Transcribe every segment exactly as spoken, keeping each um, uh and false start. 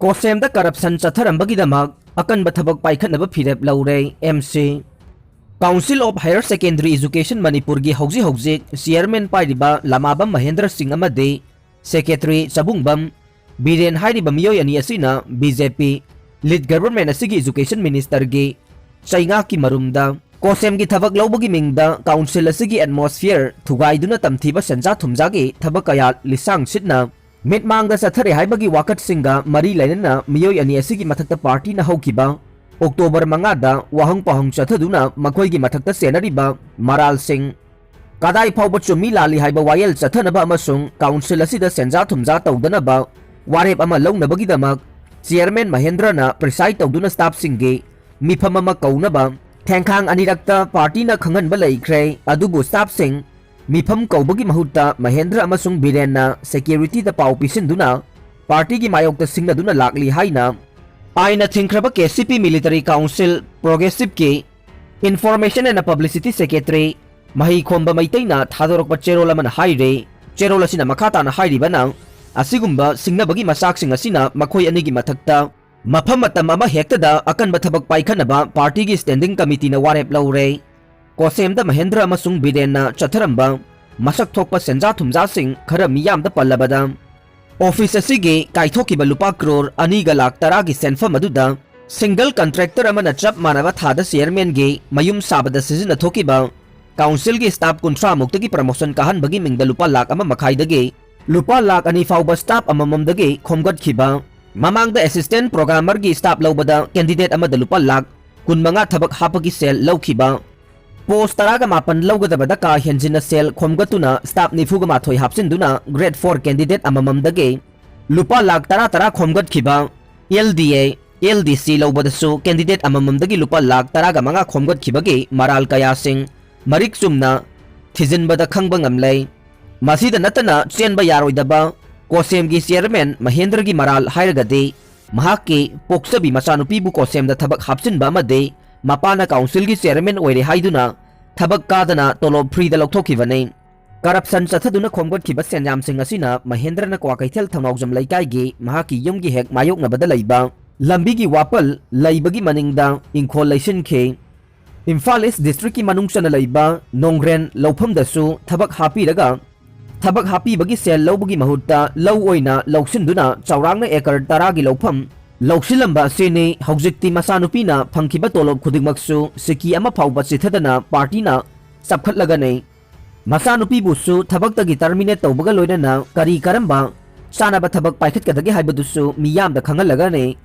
ꯀꯣꯁꯦꯝꯗ corruption ꯆꯠꯊꯔꯝꯕꯒꯤꯗꯃꯛ ꯑꯀꯟꯕ ꯊꯕꯛ ꯄꯥꯏꯈꯠꯅꯕ ꯐꯤꯔꯦꯞ ꯂꯧꯔꯦ꯫ M C. Council of Higher Secondary Education ꯃꯅꯤꯄꯨꯔꯒꯤ ꯍꯧꯖꯤꯛ ꯍꯧꯖꯤꯛ ꯆꯤꯌꯔꯃꯦꯟ ꯄꯥꯏꯔꯤꯕ ꯂꯃꯥꯕꯝ ꯃꯍꯦꯟꯗ꯭ꯔ ꯁꯤꯡ ꯑꯃꯗꯤ ꯁꯦꯀ꯭ꯔꯦꯇꯔꯤ ꯆꯕꯨꯡꯕꯝ ꯕꯤꯔꯦꯟ ꯍꯥꯏꯔꯤꯕ ꯃꯤꯑꯣꯏ ꯑꯅꯤ ꯑꯁꯤꯅ ꯕꯤ ꯖꯦ ꯄꯤ ꯂꯤꯗ ꯒꯚꯔꯟꯃꯦꯟꯠ ꯑꯁꯤꯒꯤ ꯏꯖꯨꯀꯦꯁꯟ ꯃꯤꯅꯤꯁꯇꯔꯒꯤ ꯆꯩꯉꯥꯛꯀꯤ ꯃꯔꯨꯝꯗ ꯀꯣꯁꯦꯝꯒꯤ ꯊꯕꯛ ꯂꯧꯕꯒꯤ ꯃꯤꯡꯗ ꯀꯥꯎꯟꯁꯤꯜ ꯑꯁꯤꯒꯤ ꯑꯦꯠꯃꯣꯁꯐꯤꯌꯔ ꯊꯨꯒꯥꯏꯗꯨꯅ ꯇꯝꯊꯤꯕ ꯁꯦꯟꯖꯥ ꯊꯨꯝꯖꯥꯒꯤ ꯊꯕꯛ ꯀꯌꯥ ꯂꯤꯁꯥꯡ ꯁꯤꯠꯅ ꯃꯤꯠꯃꯥꯡꯗ ꯆꯠꯊꯔꯦ ꯍꯥꯏꯕꯒꯤ ꯋꯥꯀꯠꯁꯤꯡꯒ ꯃꯔꯤ ꯂꯩꯅꯅ ꯃꯤꯑꯣꯏ ꯑꯅꯤ ꯑꯁꯤꯒꯤ ꯃꯊꯛꯇ ꯄꯥꯔꯇꯤꯅ ꯍꯧꯈꯤꯕ ꯑꯣꯛꯇꯣꯕꯔ ꯃꯉꯥꯗ ꯋꯥꯍꯪ ꯄꯥꯎꯍꯪ ꯆꯠꯊꯗꯨꯅ ꯃꯈꯣꯏꯒꯤ ꯃꯊꯛꯇ ꯆꯦꯟꯅꯔꯤꯕ ꯃꯔꯥꯜꯁꯤꯡ ꯀꯗꯥꯏ ꯐꯥꯎꯕ ꯆꯨꯝꯃꯤ ꯂꯥꯜꯂꯤ ꯍꯥꯏꯕ ꯋꯥꯌꯦꯜ ꯆꯠꯊꯅꯕ ꯑꯃꯁꯨꯡ ꯀꯥꯎꯟꯁꯤꯜ ꯑꯁꯤꯗ ꯁꯦꯟꯖꯥ ꯊꯨꯝꯖꯥ ꯇꯧꯗꯅꯕ ꯋꯥꯔꯦꯞ ꯑꯃ ꯂꯧꯅꯕꯒꯤꯗꯃꯛ ꯆꯤꯌꯔꯃꯦꯟ ꯃꯍꯦꯟꯗ꯭ꯔꯅ ꯄ꯭ꯔꯤꯁꯥꯏꯗ ꯇꯧꯗꯨꯅ ꯁ꯭ꯇꯥꯐꯁꯤꯡꯒꯤ ꯃꯤꯐꯝ ꯑꯃ ꯀꯧꯅꯕ ꯊꯦꯡꯈꯥꯡ ꯑꯅꯤꯔꯛꯇ ꯄꯥꯔꯇꯤꯅ ꯈꯪꯍꯟꯕ ꯂꯩꯈ꯭ꯔꯦ꯫ ꯑꯗꯨꯕꯨ ꯁ꯭ꯇꯥꯐꯁꯤꯡ ꯃꯤꯐꯝ ꯀꯧꯕꯒꯤ ꯃꯍꯨꯠꯇ ꯃꯍꯦꯟꯗ꯭ꯔ ꯑꯃꯁꯨꯡ ꯕꯤꯔꯦꯟꯅ ꯁꯦꯀ꯭ꯌꯨꯔꯤꯇꯤꯗ ꯄꯥꯎ ꯄꯤꯁꯤꯟꯗꯨꯅ ꯄꯥꯔꯇꯤꯒꯤ ꯃꯥꯌꯣꯛꯇ ꯁꯤꯡꯅꯗꯨꯅ ꯂꯥꯛꯂꯤ ꯍꯥꯏꯅ ꯑꯥꯏꯟꯅ ꯊꯤꯡꯈ꯭ꯔꯕ K C P military council ꯄ꯭ꯔꯣꯒ꯭ꯔꯦꯁꯤꯞꯀꯤ ꯏꯟꯐꯣꯔꯃꯦꯁꯟ ꯑꯦꯟ ꯄꯕ꯭ꯂꯤꯁꯤꯇꯤ ꯁꯦꯀ꯭ꯔꯦꯇꯔꯤ ꯃꯍꯩꯈꯣꯝꯕ ꯃꯩꯇꯩꯅ ꯊꯥꯗꯣꯔꯛꯄ ꯆꯦꯔꯣꯜ ꯑꯃꯅ ꯍꯥꯏꯔꯤ꯫ ꯆꯦꯔꯣꯜ ꯑꯁꯤꯅ ꯃꯈꯥ ꯇꯥꯅ ꯍꯥꯏꯔꯤꯕꯅ, ꯑꯁꯤꯒꯨꯝꯕ ꯁꯤꯡꯅꯕꯒꯤ ꯃꯆꯥꯛꯁꯤꯡ ꯑꯁꯤꯅ ꯃꯈꯣꯏ ꯑꯅꯤꯒꯤ ꯃꯊꯛꯇ ꯃꯐꯝ ꯃꯇꯝ ꯑꯃ ꯍꯦꯛꯇꯗ ꯑꯀꯟꯕ ꯊꯕꯛ ꯄꯥꯏꯈꯠꯅꯕ ꯄꯥꯔꯇꯤꯒꯤ ꯁ꯭ꯇꯦꯟꯗꯤꯡ ꯀꯃꯤꯇꯤꯅ ꯋꯥꯔꯦꯞ ꯂꯧꯔꯦ꯫ ꯀꯣꯁꯦꯝꯗ ꯃꯍꯦꯟꯗ꯭ꯔ ꯑꯃꯁꯨꯡ ꯕꯤꯔꯦꯟꯅ ꯆꯠꯊꯔꯝꯕ ꯃꯁꯛ ꯊꯣꯛꯄ ꯁꯦꯟꯖꯥ ꯊꯨꯝꯖꯥꯁꯤꯡ ꯈꯔ ꯃꯤꯌꯥꯝꯗ ꯄꯜꯂꯕꯗ, ꯑꯣꯐꯤꯁ ꯑꯁꯤꯒꯤ ꯀꯥꯏꯊꯣꯛꯈꯤꯕ ꯂꯨꯄꯥ ꯀ꯭ꯔꯣꯔ ꯑꯅꯤꯒ ꯂꯥꯈ ꯇꯔꯥꯒꯤ ꯁꯦꯟꯐꯝ ꯑꯗꯨꯗ ꯁꯤꯡꯒꯜ ꯀꯟꯇ꯭ꯔꯦꯛꯇꯔ ꯑꯃꯅ ꯆꯞ ꯃꯥꯟꯅꯕ ꯊꯥꯗ ꯆꯤꯌꯔꯃꯦꯟꯒꯤ ꯃꯌꯨꯝ ꯁꯥꯕꯗ ꯁꯤꯖꯤꯟꯅꯊꯣꯛꯈꯤꯕ ꯀꯥꯎꯟꯁꯤꯜꯒꯤ ꯁ꯭ꯇꯥꯐ ꯀꯨꯟꯊ꯭ꯔꯥ ꯃꯨꯛꯇꯒꯤ ꯄ꯭ꯔꯃꯣꯁꯟ ꯀꯥꯍꯟꯕꯒꯤ ꯃꯤꯡꯗ ꯂꯨꯄꯥ ꯂꯥꯈ ꯑꯃ ꯃꯈꯥꯏꯗꯒꯤ ꯂꯨꯄꯥ ꯂꯥꯈ ꯑꯅꯤ ꯐꯥꯎꯕ ꯁ꯭ꯇꯥꯐ ꯑꯃꯃꯝꯗꯒꯤ ꯈꯣꯝꯒꯠꯈꯤꯕ, ꯃꯃꯥꯡꯗ ꯑꯦꯁꯤꯁꯇꯦꯟꯠ ꯄ꯭ꯔꯣꯒ꯭ꯔꯥꯃꯔꯒꯤ ꯁ꯭ꯇꯥꯐ ꯂꯧꯕꯗ ꯀꯦꯟꯗꯤꯗꯦꯠ ꯑꯃꯗ ꯂꯨꯄꯥ ꯂꯥꯈ ꯀꯨꯟꯃꯉꯥ ꯊꯕꯛ ꯍꯥꯞꯄꯒꯤ ꯁꯦꯜ ꯂꯧꯈꯤꯕ, ꯄꯣꯁ ꯇꯔꯥꯒ ꯃꯥꯄꯟ ꯂꯧꯒꯗꯕꯗ ꯀꯥ ꯍꯦꯟꯖꯤꯟꯅ ꯁꯦꯜ ꯈꯣꯝꯒꯠꯇꯨꯅ ꯁ꯭ꯇꯥꯐ ꯅꯤꯐꯨꯒ ꯃꯥꯊꯣꯏ ꯍꯥꯞꯆꯤꯟꯗꯨꯅ ꯒ꯭ꯔꯦꯗ ꯐꯣꯔ ꯀꯦꯟꯗꯤꯗꯦꯠ ꯑꯃꯃꯝꯗꯒꯤ ꯂꯨꯄꯥ ꯂꯥꯈ ꯇꯔꯥ ꯇꯔꯥ ꯈꯣꯝꯒꯠꯈꯤꯕ, ꯑꯦꯜ ꯗꯤ ꯑꯦ, ꯑꯦꯜ ꯗꯤ ꯁꯤ ꯂꯧꯕꯗꯁꯨ ꯀꯦꯟꯗꯤꯗꯦꯠ ꯑꯃꯃꯝꯗꯒꯤ ꯂꯨꯄꯥ ꯂꯥꯈ ꯇꯔꯥꯒ ꯃꯉꯥ ꯈꯣꯝꯒꯠꯈꯤꯕꯒꯤ ꯃꯔꯥꯜ ꯀꯌꯥꯁꯤꯡ ꯃꯔꯤꯛ ꯆꯨꯝꯅ ꯊꯤꯖꯤꯟꯕꯗ ꯈꯪꯕ ꯉꯝꯂꯦ꯫ ꯃꯁꯤꯗ ꯅꯠꯇꯅ ꯆꯦꯟꯕ ꯌꯥꯔꯣꯏꯗꯕ ꯀꯣꯁꯦꯝꯒꯤ ꯆꯤꯌꯔꯃꯦꯟ ꯃꯍꯦꯟꯗ꯭ꯔꯒꯤ ꯃꯔꯥꯜ ꯍꯥꯏꯔꯒꯗꯤ ꯃꯍꯥꯛꯀꯤ ꯄꯣꯛꯆꯕꯤ ꯃꯆꯥꯅꯨꯄꯤꯕꯨ ꯀꯣꯁꯦꯝꯗ ꯊꯕꯛ ꯍꯥꯞꯆꯤꯟꯕ ꯑꯃꯗꯤ ꯃꯄꯥꯅ ꯀꯥꯎꯟꯁꯤꯜꯒꯤ ꯆꯤꯌꯔꯃꯦꯟ ꯑꯣꯏꯔꯦ ꯍꯥꯏꯗꯨꯅ ꯊꯕꯛ ꯀꯥꯗꯅ ꯇꯣꯂꯣꯞ ꯐ꯭ꯔꯤꯗ ꯂꯧꯊꯣꯛꯈꯤꯕꯅꯤ꯫ ꯀꯔꯞꯁꯟ ꯆꯠꯊꯗꯨꯅ ꯈꯣꯝꯒꯠꯈꯤꯕ ꯁꯦꯟꯌꯥꯝꯁꯤꯡ ꯑꯁꯤꯅ ꯃꯍꯦꯟꯗ꯭ꯔꯅ ꯀ꯭ꯋꯥꯀꯩꯊꯦꯜ ꯊꯧꯅꯥꯎꯖꯝ ꯂꯩꯀꯥꯏꯒꯤ ꯃꯍꯥꯛꯀꯤ ꯌꯨꯝꯒꯤ ꯍꯦꯛ ꯃꯥꯌꯣꯛꯅꯕꯗ ꯂꯩꯕ ꯂꯝꯕꯤꯒꯤ ꯋꯥꯄꯜ ꯂꯩꯕꯒꯤ ꯃꯅꯤꯡꯗ ꯏꯪꯈꯣꯜ ꯂꯩꯁꯤꯟꯈꯤ꯫ ꯏꯝꯐꯥꯜ ꯏꯁ ꯗꯤꯁꯇ꯭ꯔꯤꯛꯀꯤ ꯃꯅꯨꯡ ꯆꯟꯅ ꯂꯩꯕ ꯅꯣꯡꯒ꯭ꯔꯦꯟ ꯂꯧꯐꯝꯗꯁꯨ ꯊꯕꯛ ꯍꯥꯞꯄꯤꯔꯒ, ꯊꯕꯛ ꯍꯥꯞꯄꯤꯕꯒꯤ ꯁꯦꯜ ꯂꯧꯕꯒꯤ ꯃꯍꯨꯠꯇ ꯂꯧ ꯑꯣꯏꯅ ꯂꯧꯁꯤꯟꯗꯨꯅ ꯆꯥꯎꯔꯥꯛꯅ ꯑꯦꯀꯔ ꯇꯔꯥꯒꯤ ꯂꯧꯐꯝ ꯂꯧꯁꯤꯜꯂꯝꯕ ꯑꯁꯤꯅꯤ꯫ ꯍꯧꯖꯤꯛꯇꯤ ꯃꯆꯥꯅꯨꯄꯤꯅ ꯐꯪꯈꯤꯕ ꯇꯣꯂꯣꯞ ꯈꯨꯗꯤꯡꯃꯛꯁꯨ ꯁꯤꯀꯤ ꯑꯃ ꯐꯥꯎꯕ ꯆꯤꯊꯗꯅ ꯄꯥꯔꯇꯤꯅ ꯆꯞꯈꯠꯂꯒꯅꯤ꯫ ꯃꯆꯥꯅꯨꯄꯤꯕꯨꯁꯨ ꯊꯕꯛꯇꯒꯤ ꯇꯔꯃꯤꯅꯦꯠ ꯇꯧꯕꯒ ꯂꯣꯏꯅꯅ ꯀꯔꯤ ꯀꯔꯝꯕ ꯆꯥꯅꯕ ꯊꯕꯛ ꯄꯥꯏꯈꯠꯀꯗꯒꯦ ꯍꯥꯏꯕꯗꯨꯁꯨ ꯃꯤꯌꯥꯝꯗ ꯈꯪꯍꯜꯂꯒꯅꯤ꯫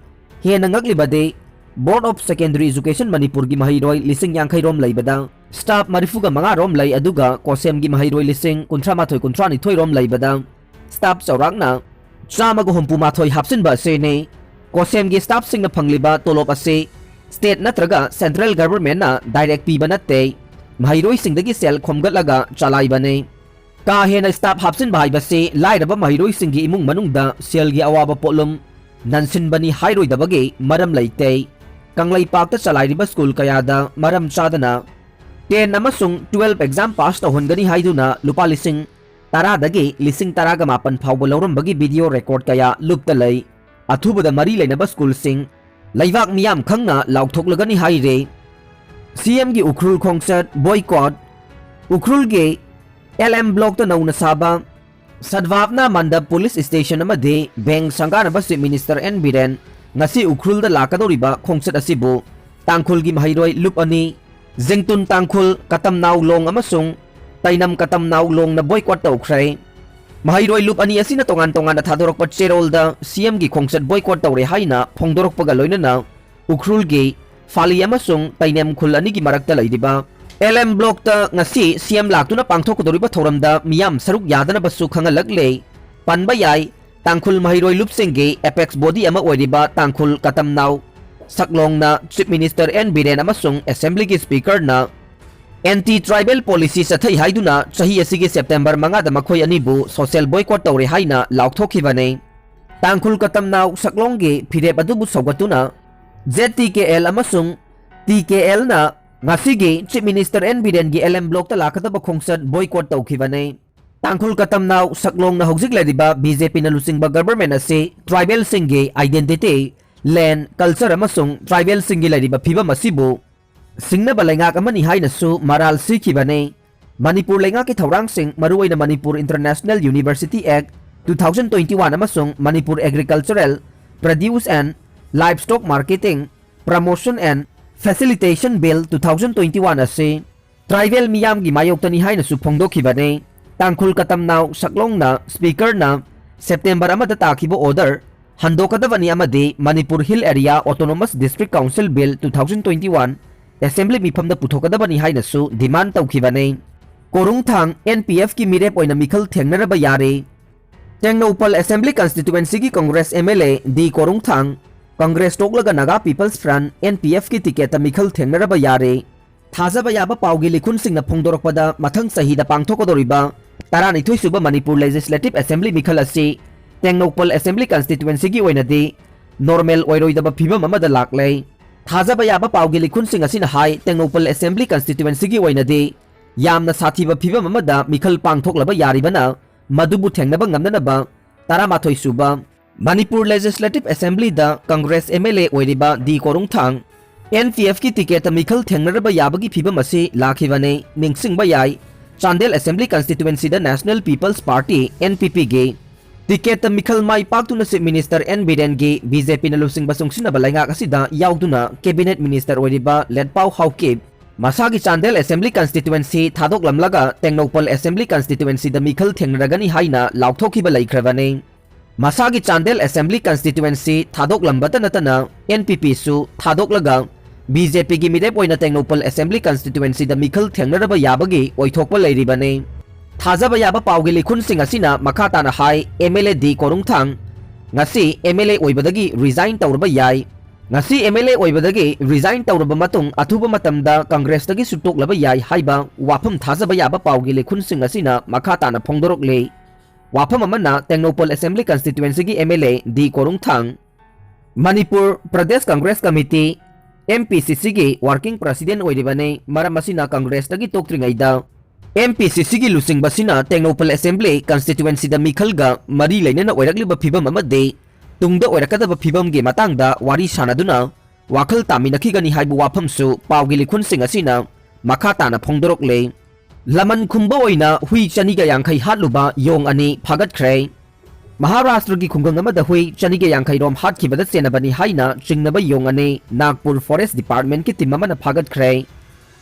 ꯍꯦꯟꯅ ꯉꯛꯂꯤꯕꯗꯤ, Board of Secondary Education ꯃꯅꯤꯄꯨꯔꯒꯤ ꯃꯍꯩꯔꯣꯏ ꯂꯤꯁꯤꯡ ꯌꯥꯡꯈꯩ ꯔꯣꯝ ꯂꯩꯕꯗ, ꯁ꯭ꯇꯥꯐ ꯃꯔꯤꯐꯨꯒ ꯃꯉꯥ ꯔꯣꯝ ꯂꯩ, ꯑꯗꯨꯒ ꯀꯣꯁꯦꯝꯒꯤ ꯃꯍꯩꯔꯣꯏ ꯂꯤꯁꯤꯡ ꯀꯨꯟꯊ꯭ꯔꯥ ꯃꯥꯊꯣꯏ ꯀꯨꯟꯊ꯭ꯔꯥ ꯅꯤꯊꯣꯏ ꯔꯣꯝ ꯂꯩꯕꯗ, ꯁ꯭ꯇꯥꯐ ꯆꯥꯎꯔꯥꯛꯅ ꯆꯥꯝꯃꯒ ꯍꯨꯝꯐꯨ ꯃꯥꯊꯣꯏ ꯍꯥꯞꯆꯤꯟꯕ ꯑꯁꯤꯅꯤ꯫ ꯀꯣꯁꯦꯝꯒꯤ ꯁ꯭ꯇꯥꯐꯁꯤꯡꯅ ꯐꯪꯂꯤꯕ ꯇꯣꯂꯣꯞ ꯑꯁꯤ ꯁ꯭ꯇꯦꯠ ꯅꯠꯇ꯭ꯔꯒ ꯁꯦꯟꯇ꯭ꯔꯦꯜ ꯒꯚꯔꯟꯃꯦꯟꯠꯅ ꯗꯥꯏꯔꯦꯛ ꯄꯤꯕ ꯅꯠꯇꯦ, ꯃꯍꯩꯔꯣꯏꯁꯤꯡꯗꯒꯤ ꯁꯦꯜ ꯈꯣꯝꯒꯠꯂꯒ ꯆꯂꯥꯏꯕꯅꯤ꯫ ꯀꯥ ꯍꯦꯟꯅ ꯁ꯭ꯇꯥꯐ ꯍꯥꯞꯆꯤꯟꯕ ꯍꯥꯏꯕꯁꯤ ꯂꯥꯏꯔꯕ ꯃꯍꯩꯔꯣꯏꯁꯤꯡꯒꯤ ꯏꯃꯨꯡ ꯃꯅꯨꯡꯗ ꯁꯦꯜꯒꯤ ꯑꯋꯥꯕ ꯄꯣꯠꯂꯨꯝ ꯅꯟꯁꯤꯟꯕꯅꯤ ꯍꯥꯏꯔꯣꯏꯗꯕꯒꯤ ꯃꯔꯝ ꯂꯩꯇꯦ꯫ ꯀꯪꯂꯩꯄꯥꯛꯇ ꯆꯂꯥꯏꯔꯤꯕ ꯁ꯭ꯀꯨꯜ ꯀꯌꯥꯗ ꯃꯔꯝ ꯆꯥꯗꯅ ꯇꯦꯟ ꯑꯃꯁꯨꯡ ꯇꯨꯋꯦꯜꯐ ꯑꯦꯛꯖꯥꯝ ꯄꯥꯁ ꯇꯧꯍꯟꯒꯅꯤ ꯍꯥꯏꯗꯨꯅ ꯂꯨꯄꯥ ꯂꯤꯁꯤꯡ ꯇꯔꯥꯗꯒꯤ ꯂꯤꯁꯤꯡ ꯇꯔꯥꯒ ꯃꯥꯄꯟ ꯐꯥꯎꯕ ꯂꯧꯔꯝꯕꯒꯤ ꯚꯤꯗꯤꯑꯣ ꯔꯦꯀꯣꯔꯗ ꯀꯌꯥ ꯂꯨꯞꯇ ꯂꯩ꯫ ꯑꯊꯨꯕꯗ ꯃꯔꯤ ꯂꯩꯅꯕ ꯁ꯭ꯀꯨꯜꯁꯤꯡ ꯂꯩꯕꯥꯛ ꯃꯤꯌꯥꯝ ꯈꯪꯅ ꯂꯥꯎꯊꯣꯛꯂꯒꯅꯤ ꯍꯥꯏꯔꯦ꯫ ꯁꯤꯑꯦꯝꯒꯤ ꯎꯈ꯭ꯔꯨꯜ ꯈꯣꯡꯆꯠ ꯕꯣꯏꯀꯣꯠ꯫ ꯎꯈ꯭ꯔꯨꯜꯒꯤ ꯑꯦꯜ ꯑꯦꯝ ꯕ꯭ꯂꯣꯛꯇ ꯅꯧꯅ ꯁꯥꯕ ꯁꯗꯚꯥꯕꯅꯥ ꯃꯟꯗꯞ ꯄꯨꯂꯤꯁ ꯁ꯭ꯇꯦꯁꯟ ꯑꯃꯗꯤ ꯕꯦꯡꯛ ꯁꯪꯒꯥꯅꯕ ꯆꯤꯐ ꯃꯤꯅꯤꯁꯇꯔ ꯑꯦꯟ ꯕꯤꯔꯦꯟ ꯉꯁꯤ ꯎꯈ꯭ꯔꯨꯜꯗ ꯂꯥꯛꯀꯗꯧꯔꯤꯕ ꯈꯣꯡꯆꯠ ꯑꯁꯤꯕꯨ ꯇꯥꯡꯈꯨꯜꯒꯤ ꯃꯍꯩꯔꯣꯏ ꯂꯨꯞ ꯑꯅꯤ, ꯖꯤꯡꯇꯨꯟ ꯇꯥꯡꯈꯨꯜ, ꯀꯇꯝꯅꯥꯎ ꯂꯣꯡ ꯑꯃꯁꯨꯡ ꯇꯩꯅꯝ ꯀꯇꯝꯅꯥꯎ ꯂꯣꯡꯅ ꯕꯣꯏꯀꯣꯠ ꯇꯧꯈ꯭ꯔꯦ꯫ ꯃꯍꯩꯔꯣꯏ ꯂꯨꯞ ꯑꯅꯤ ꯑꯁꯤꯅ ꯇꯣꯉꯥꯟ ꯇꯣꯉꯥꯟꯅ ꯊꯥꯗꯣꯔꯛꯄ ꯆꯦꯔꯣꯜꯗ ꯁꯤꯑꯦꯝꯒꯤ ꯈꯣꯡꯆꯠ ꯕꯣꯏꯀꯣꯠ ꯇꯧꯔꯦ ꯍꯥꯏꯅ ꯐꯣꯡꯗꯣꯔꯛꯄꯒ ꯂꯣꯏꯅꯅ ꯎꯈ꯭ꯔꯨꯜꯒꯤ ꯐꯥꯂꯤ ꯑꯃꯁꯨꯡ ꯇꯩꯅꯦꯝ ꯈꯨꯜ ꯑꯅꯤꯒꯤ ꯃꯔꯛꯇ ꯂꯩꯔꯤꯕ ꯑꯦꯜ ꯑꯦꯝ ꯕ꯭ꯂꯣꯛꯇ ꯉꯁꯤ ꯁꯤꯑꯦꯝ ꯂꯥꯛꯇꯨꯅ ꯄꯥꯡꯊꯣꯛꯀꯗꯧꯔꯤꯕ ꯊꯧꯔꯝꯗ ꯃꯤꯌꯥꯝ ꯁꯔꯨꯛ ꯌꯥꯗꯅꯕꯁꯨ ꯈꯪꯍꯜꯂꯛꯂꯦ꯫ ꯄꯟꯕ ꯌꯥꯏ, ꯇꯥꯡꯈꯨꯜ ꯃꯍꯩꯔꯣꯏ ꯂꯨꯞꯁꯤꯡꯒꯤ ꯑꯦꯄꯦꯛꯁ ꯕꯣꯗꯤ ꯑꯃ ꯑꯣꯏꯔꯤꯕ ꯇꯥꯡꯈꯨꯜ ꯀꯇꯝꯅꯥꯎ ꯁꯛꯂꯣꯡꯅ ꯆꯤꯐ ꯃꯤꯅꯤꯁꯇꯔ ꯑꯦꯟ ꯕꯤꯔꯦꯟ ꯑꯃꯁꯨꯡ ꯑꯦꯁꯦꯝꯕ꯭ꯂꯤꯒꯤ ꯁ꯭ꯄꯤꯀꯔꯅ ꯑꯦꯟꯇꯤ ꯇ꯭ꯔꯥꯏꯕꯦꯜ ꯄꯣꯂꯤꯁꯤ ꯆꯠꯊꯩ ꯍꯥꯏꯗꯨꯅ ꯆꯍꯤ ꯑꯁꯤꯒꯤ ꯁꯦꯞꯇꯦꯝꯕꯔ ꯃꯉꯥꯗ ꯃꯈꯣꯏ ꯑꯅꯤꯕꯨ ꯁꯣꯁꯦꯜ ꯕꯣꯏꯀꯣꯠ ꯇꯧꯔꯦ ꯍꯥꯏꯅ ꯂꯥꯎꯊꯣꯛꯈꯤꯕꯅꯤ꯫ ꯇꯥꯡꯈꯨꯜ ꯀꯇꯝꯅꯥꯎ ꯁꯛꯂꯣꯡꯒꯤ ꯐꯤꯔꯦꯞ ꯑꯗꯨꯕꯨ ꯁꯧꯒꯠꯇꯨꯅ ꯖꯦꯠ ꯇꯤ ꯀꯦ ꯑꯦꯜ ꯑꯃꯁꯨꯡ ꯇꯤ ꯀꯦ ꯑꯦꯜꯅ ꯉꯁꯤꯒꯤ Chief Minister ꯑꯦꯟ ꯕꯤꯔꯦꯟꯒꯤ ꯑꯦꯜ ꯑꯦꯝ ꯕ꯭ꯂꯣꯛꯇ ꯂꯥꯛꯀꯗꯕ ꯈꯣꯡꯆꯠ boycott ꯇꯧꯈꯤꯕꯅꯤ꯫ ꯇꯥꯡꯈꯨꯜ ꯀꯇꯝꯅꯥꯎ ꯁꯛꯂꯣꯡꯅ ꯍꯧꯖꯤꯛ ꯂꯩꯔꯤꯕ ꯕꯤ ꯖꯦ ꯄꯤꯅ ꯂꯨꯆꯤꯡꯕ government ꯑꯁꯤ tribalꯁꯤꯡꯒꯤ identity, land, culture ꯑꯃꯁꯨꯡ tribalꯁꯤꯡꯒꯤ ꯂꯩꯔꯤꯕ ꯐꯤꯕꯝ ꯑꯁꯤꯕꯨ ꯁꯤꯡꯅꯕ ꯂꯩꯉꯥꯛ ꯑꯃꯅꯤ ꯍꯥꯏꯅꯁꯨ ꯃꯔꯥꯜ ꯁꯤꯈꯤꯕꯅꯤ꯫ ꯃꯅꯤꯄꯨꯔ ꯂꯩꯉꯥꯛꯀꯤ ꯊꯧꯔꯥꯡꯁꯤꯡ, ꯃꯔꯨꯑꯣꯏꯅ Manipur International University Act two thousand twenty-one ꯑꯃꯁꯨꯡ Manipur Agricultural Produce and Livestock Marketing Promotion and Facilitation Bill two thousand twenty-one ꯑꯁꯤ tribal ꯃꯤꯌꯥꯝꯒꯤ ꯃꯥꯌꯣꯛꯇꯅꯤ ꯍꯥꯏꯅꯁꯨ ꯐꯣꯡꯗꯣꯛꯈꯤꯕꯅꯤ꯫ ꯇꯥꯡꯈꯨꯜ ꯀꯇꯝꯅꯥꯎ ꯁꯛꯂꯣꯡꯅ Speakerꯅ September ꯑꯃꯗ ꯇꯥꯈꯤꯕ order ꯍꯟꯗꯣꯛꯀꯗꯕꯅꯤ ꯑꯃꯗꯤ Manipur Hill Area Autonomous District Council Bill two thousand twenty-one Assembly ꯃꯤꯐꯝꯗ ꯄꯨꯊꯣꯛꯀꯗꯕꯅꯤ ꯍꯥꯏꯅꯁꯨ demand ꯇꯧꯈꯤꯕꯅꯤ꯫ ꯀꯣꯔꯨꯡꯊꯥꯡ N P ꯑꯦꯐꯀꯤ ꯃꯤꯔꯦꯞ ꯑꯣꯏꯅ ꯃꯤꯈꯜ ꯊꯦꯡꯅꯔꯕ ꯌꯥꯔꯦ꯫ Tengnoupal Assembly Constituencyꯒꯤ Congress M L A D ꯀꯣꯔꯨꯡꯊꯥꯡ Congress ꯇꯣꯛꯂꯒ Naga People's Front, N P F ꯀꯤ ticketꯇ ꯃꯤꯈꯜ ꯊꯦꯡꯅꯔꯕ ꯌꯥꯔꯦ꯫ ꯊꯥꯖꯕ ꯌꯥꯕ ꯄꯥꯎꯒꯤ ꯂꯤꯈꯨꯟꯁꯤꯡꯅ ꯐꯣꯡꯗꯣꯔꯛꯄꯗ, ꯃꯊꯪ ꯆꯍꯤꯗ ꯄꯥꯡꯊꯣꯛꯀꯗꯧꯔꯤꯕ ꯇꯔꯥꯅꯤꯊꯣꯏ ꯁꯨꯕ Manipur Legislative Assembly ꯃꯤꯈꯜ ꯑꯁꯤ ꯇꯦꯡꯅꯧꯄꯜ Assembly Constituencyꯒꯤ ꯑꯣꯏꯅꯗꯤ normal ꯑꯣꯏꯔꯣꯏꯗꯕ ꯐꯤꯕꯝ ꯑꯃꯗ ꯂꯥꯛꯂꯦ꯫ ꯊꯥꯖꯕ ꯌꯥꯕ ꯄꯥꯎꯒꯤ ꯂꯤꯈꯨꯟꯁꯤꯡ ꯑꯁꯤꯅ ꯍꯥꯏ, ꯇꯦꯡꯅꯧꯄꯜ Assembly Constituencyꯒꯤ ꯑꯣꯏꯅꯗꯤ ꯌꯥꯝꯅ ꯁꯥꯊꯤꯕ ꯐꯤꯕꯝ ꯑꯃꯗ ꯃꯤꯈꯜ ꯄꯥꯡꯊꯣꯛꯂꯕ ꯌꯥꯔꯤꯕꯅ ꯃꯗꯨꯕꯨ ꯊꯦꯡꯅꯕ ꯉꯝꯅꯅꯕ ꯇꯔꯥꯃꯥꯊꯣꯏ ꯁꯨꯕ Manipur Legislative Assemblyꯗ Congress M L A ꯑꯣꯏꯔꯤꯕ ꯗꯤ ꯀꯣꯔꯨꯡꯊꯥꯡ N P Fꯀꯤ ticketꯇ ꯃꯤꯈꯜ ꯊꯦꯡꯅꯔꯕ ꯌꯥꯕꯒꯤ ꯐꯤꯕꯝ ꯑꯁꯤ ꯂꯥꯛꯈꯤꯕꯅꯤ꯫ ꯅꯤꯡꯁꯤꯡꯕ ꯌꯥꯏ, Chandel Assembly Constituencyꯗ National People's Party, N P Pꯒꯤ ticketꯇ ꯃꯤꯈꯜ ꯃꯥꯏ ꯄꯥꯛꯇꯨꯅ Chief Minister ꯑꯦꯟ ꯕꯤꯔꯦꯟꯒꯤ B J Pꯅ ꯂꯨꯆꯤꯡꯕ ꯆꯨꯡꯁꯤꯟꯅꯕ ꯂꯩꯉꯥꯛ ꯑꯁꯤꯗ ꯌꯥꯎꯗꯨꯅ Cabinet Minister ꯑꯣꯏꯔꯤꯕ ꯂꯦꯠꯄꯥꯎ ꯍꯥꯎꯀꯤꯞ ꯃꯁꯥꯒꯤ Chandel Assembly Constituency ꯊꯥꯗꯣꯛꯂꯝꯂꯒ Tengnoupal Assembly Constituencyꯗ ꯃꯤꯈꯜ ꯊꯦꯡꯅꯔꯒꯅꯤ ꯍꯥꯏꯅ ꯂꯥꯎꯊꯣꯛꯈꯤꯕ ꯂꯩꯈ꯭ꯔꯕꯅꯤ꯫ ꯃꯁꯥꯒꯤ ꯆꯥꯟꯗꯦꯜ Assembly Constituency ꯊꯥꯗꯣꯛꯂꯝꯕꯇ ꯅꯠꯇꯅ N P Pꯁꯨ ꯊꯥꯗꯣꯛꯂꯒ B J Pꯒꯤ ꯃꯤꯔꯦꯞ ꯑꯣꯏꯅ ꯇꯦꯡꯅꯧꯄꯜ Assembly Constituencyꯗ ꯃꯤꯈꯜ ꯊꯦꯡꯅꯔꯕ ꯌꯥꯕꯒꯤ ꯑꯣꯏꯊꯣꯛꯄ ꯂꯩꯔꯤꯕꯅꯤ꯫ ꯊꯥꯖꯕ ꯌꯥꯕ ꯄꯥꯎꯒꯤ ꯂꯤꯈꯨꯟꯁꯤꯡ ꯑꯁꯤꯅ ꯃꯈꯥ ꯇꯥꯅ ꯍꯥꯏ, M L A ꯗꯤ ꯀꯣꯔꯨꯡꯊꯥꯡ ꯉꯁꯤ M L A ꯑꯣꯏꯕꯗꯒꯤ resign ꯇꯧꯔꯕ ꯌꯥꯏ꯫ ꯉꯁꯤ M L A ꯑꯣꯏꯕꯗꯒꯤ resign ꯇꯧꯔꯕ ꯃꯇꯨꯡ ꯑꯊꯨꯕ ꯃꯇꯝꯗ Congressꯇꯒꯤ ꯁꯨꯛꯇꯣꯛꯂꯕ ꯌꯥꯏ ꯍꯥꯏꯕ ꯋꯥꯐꯝ ꯊꯥꯖꯕ ꯌꯥꯕ ꯄꯥꯎꯒꯤ ꯂꯤꯈꯨꯟꯁꯤꯡ ꯑꯁꯤꯅ ꯃꯈꯥ ꯇꯥꯅ ꯐꯣꯡꯗꯣꯔꯛꯂꯤ꯫ ꯋꯥꯐꯝ ꯑꯃꯅ, ꯇꯦꯡꯅꯧꯄꯜ Assembly Constituencyꯒꯤ M L A D Korungthang, Manipur Pradesh Congress Committee, M P C ꯁꯤꯒꯤ working president ꯑꯣꯏꯔꯤꯕꯅꯤ꯫ ꯃꯔꯝ ꯑꯁꯤꯅ ꯀꯪꯒ꯭ꯔꯦꯁꯇꯒꯤ ꯇꯣꯛꯇ꯭ꯔꯤꯉꯩꯗ ꯑꯦꯝ ꯄꯤ ꯁꯤ ꯁꯤꯒꯤ ꯂꯨꯆꯤꯡꯕꯁꯤꯅ ꯇꯦꯡꯅꯧꯄꯜ assembly constituencyꯗ ꯃꯤꯈꯜꯒ ꯃꯔꯤ ꯂꯩꯅꯅ ꯑꯣꯏꯔꯛꯂꯤꯕ ꯐꯤꯕꯝ ꯑꯃꯗꯤ ꯇꯨꯡꯗ ꯑꯣꯏꯔꯛꯀꯗꯕ ꯐꯤꯕꯝꯒꯤ ꯃꯇꯥꯡꯗ ꯋꯥꯔꯤ ꯁꯥꯅꯗꯨꯅ ꯋꯥꯈꯜ ꯇꯥꯃꯤꯟꯅꯈꯤꯒꯅꯤ ꯍꯥꯏꯕ ꯋꯥꯐꯝꯁꯨ ꯄꯥꯎꯒꯤ ꯂꯤꯈꯨꯟꯁꯤꯡ ꯑꯁꯤꯅ ꯃꯈꯥ ꯇꯥꯅ ꯐꯣꯡꯗꯣꯔꯛꯂꯤ꯫ ꯂꯃꯟ ꯈꯨꯝꯕ ꯑꯣꯏꯅ ꯍꯨꯏ ꯆꯅꯤꯒ ꯌꯥꯡꯈꯩ ꯍꯥꯠꯂꯨꯕ ꯌꯣꯡ ꯑꯅꯤ ꯐꯥꯒꯠꯈ꯭ꯔꯦ꯫ ꯃꯍꯥꯔꯥꯁꯇ꯭ꯔꯒꯤ ꯈꯨꯡꯒꯪ ꯑꯃꯗ ꯍꯨꯏ ꯆꯅꯤꯒ ꯌꯥꯡꯈꯩ ꯔꯣꯝ ꯍꯥꯠꯈꯤꯕꯗ ꯆꯦꯟꯅꯕꯅꯤ ꯍꯥꯏꯅ ꯆꯤꯡꯅꯕ ꯌꯣꯡ ꯑꯅꯤ ꯅꯥꯒꯄꯨꯔ forest departmentꯀꯤ team ꯑꯃꯅ ꯐꯥꯒꯠꯈ꯭ꯔꯦ꯫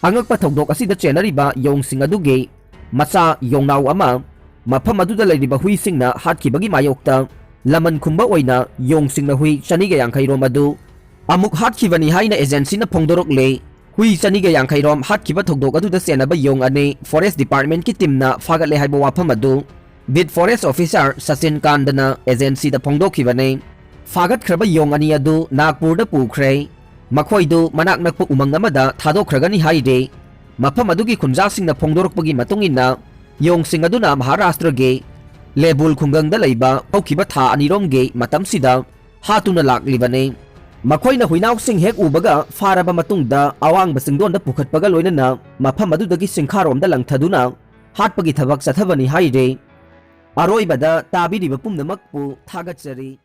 ꯑꯉꯛꯄ ꯊꯧꯗꯣꯛ ꯑꯁꯤꯗ ꯆꯦꯟꯅꯔꯤꯕ ꯌꯣꯡꯁꯤꯡ ꯑꯗꯨꯒꯤ ꯃꯆꯥ ꯌꯣꯡꯅꯥꯎ ꯑꯃ ꯃꯐꯝ ꯑꯗꯨꯗ ꯂꯩꯔꯤꯕ ꯍꯨꯏꯁꯤꯡꯅ ꯍꯥꯠꯈꯤꯕꯒꯤ ꯃꯥꯌꯣꯛꯇ ꯂꯃꯟ ꯈꯨꯝꯕ ꯑꯣꯏꯅ ꯌꯣꯡꯁꯤꯡꯅ ꯍꯨꯏ ꯆꯅꯤꯒ ꯌꯥꯡꯈꯩ ꯔꯣꯝ ꯑꯗꯨ ꯑꯃꯨꯛ ꯍꯥꯠꯈꯤꯕꯅꯤ ꯍꯥꯏꯅ agencyꯅ ꯐꯣꯡꯗꯣꯔꯛꯂꯦ꯫ ꯍꯨꯏ ꯆꯅꯤꯒ ꯌꯥꯡꯈꯩ ꯔꯣꯝ ꯍꯥꯠꯈꯤꯕ ꯊꯧꯗꯣꯛ ꯑꯗꯨꯗ ꯆꯦꯟꯅꯕ ꯌꯣꯡ ꯑꯅꯤ forest departmentꯀꯤ teamꯅ ꯐꯥꯒꯠꯂꯦ ꯍꯥꯏꯕ ꯋꯥꯐꯝ ꯑꯗꯨ beat forest officer ꯁꯆꯤꯟ ꯀꯥꯟꯗꯅ agencyꯗ ꯐꯣꯡꯗꯣꯛꯈꯤꯕꯅꯤ꯫ ꯐꯥꯒꯠꯈ꯭ꯔꯕ ꯌꯣꯡ ꯑꯅꯤ ꯑꯗꯨ ꯅꯥꯒꯄꯨꯔꯗ ꯄꯨꯈ꯭ꯔꯦ꯫ ꯃꯈꯣꯏꯗꯨ ꯃꯅꯥꯛ ꯅꯛꯄ ꯎꯃꯪ ꯑꯃꯗ ꯊꯥꯗꯣꯛꯈ꯭ꯔꯒꯅꯤ ꯍꯥꯏꯔꯤ꯫ ꯃꯐꯝ ꯑꯗꯨꯒꯤ ꯈꯨꯟꯖꯥꯁꯤꯡꯅ ꯐꯣꯡꯗꯣꯔꯛꯄꯒꯤ ꯃꯇꯨꯡ ꯏꯟꯅ, ꯌꯣꯡꯁꯤꯡ ꯑꯗꯨꯅ ꯃꯍꯥꯔꯥꯁꯇ꯭ꯔꯒꯤ ꯂꯦꯕꯨꯜ ꯈꯨꯡꯒꯪꯗ ꯂꯩꯕ ꯍꯧꯈꯤꯕ ꯊꯥ ꯑꯅꯤꯔꯣꯝꯒꯤ ꯃꯇꯝꯁꯤꯗ ꯍꯥꯠꯇꯨꯅ ꯂꯥꯛꯂꯤꯕꯅꯤ꯫ ꯃꯈꯣꯏꯅ ꯍꯨꯏꯅꯥꯎꯁꯤꯡ ꯍꯦꯛ ꯎꯕꯒ ꯐꯥꯔꯕ ꯃꯇꯨꯡꯗ ꯑꯋꯥꯡꯕ ꯆꯤꯡꯗꯣꯟꯗ ꯄꯨꯈꯠꯄꯒ ꯂꯣꯏꯅꯅ ꯃꯐꯝ ꯑꯗꯨꯗꯒꯤ ꯆꯤꯡꯈꯥꯔꯣꯝꯗ ꯂꯪꯊꯗꯨꯅ ꯍꯥꯠꯄꯒꯤ ꯊꯕꯛ ꯆꯠꯊꯕꯅꯤ ꯍꯥꯏꯔꯤ꯫ ꯑꯔꯣꯏꯕꯗ ꯇꯥꯕꯤꯔꯤꯕ ꯄꯨꯝꯅꯃꯛꯄꯨ ꯊꯥꯒꯠꯆꯔꯤ꯫